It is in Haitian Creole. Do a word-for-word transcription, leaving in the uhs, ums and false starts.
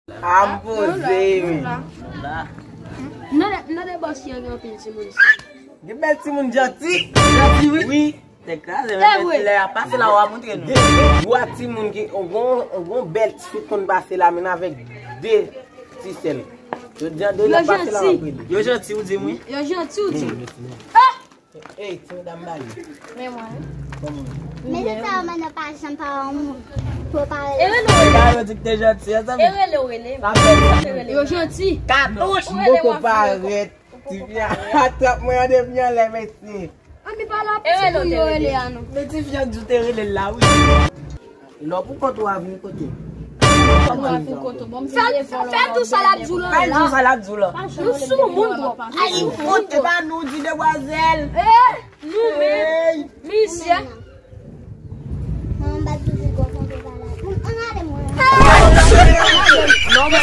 A m poze wi. Nan de, nan de bòs ki gen anpil timoun isit. Gen bèl timoun janti. Janti wi. Wi. Te kraze men lè a pase la w a montre nou. Gen dwa timoun ki yon bon, yon bon bèl ti fi konn pase la men avèk de ti sèl. Jodi a de lè pase la w ap rele. Yo janti ou di m wi. Yo janti ou di m. Ey, ti medam bale. Men mwen. Men se sa yo mande pa janm pa yon moun. Pou yo pa rele. E rele w rele. Yo di k te janti, e zanmi. E rele w rele. Yo janti. Katouch. M poko parèt. Ti fi a trap mwen an depi anlè mesye. An mi pa la pou ti moun yo rele a non. Men ti fi a di w te rele l la wi. Lè w pou kont ou a vin kote. Fè, fè tou sa l ap di w lan la. Fè tou sa l ap di w lan. Nou sou moun bro. Ay, fout, e pa nou di demwazèl. Eh, nou menm. Misye. Mwen m bat tou pi gwo kont ou pa la. Ann ale mwen. Non, men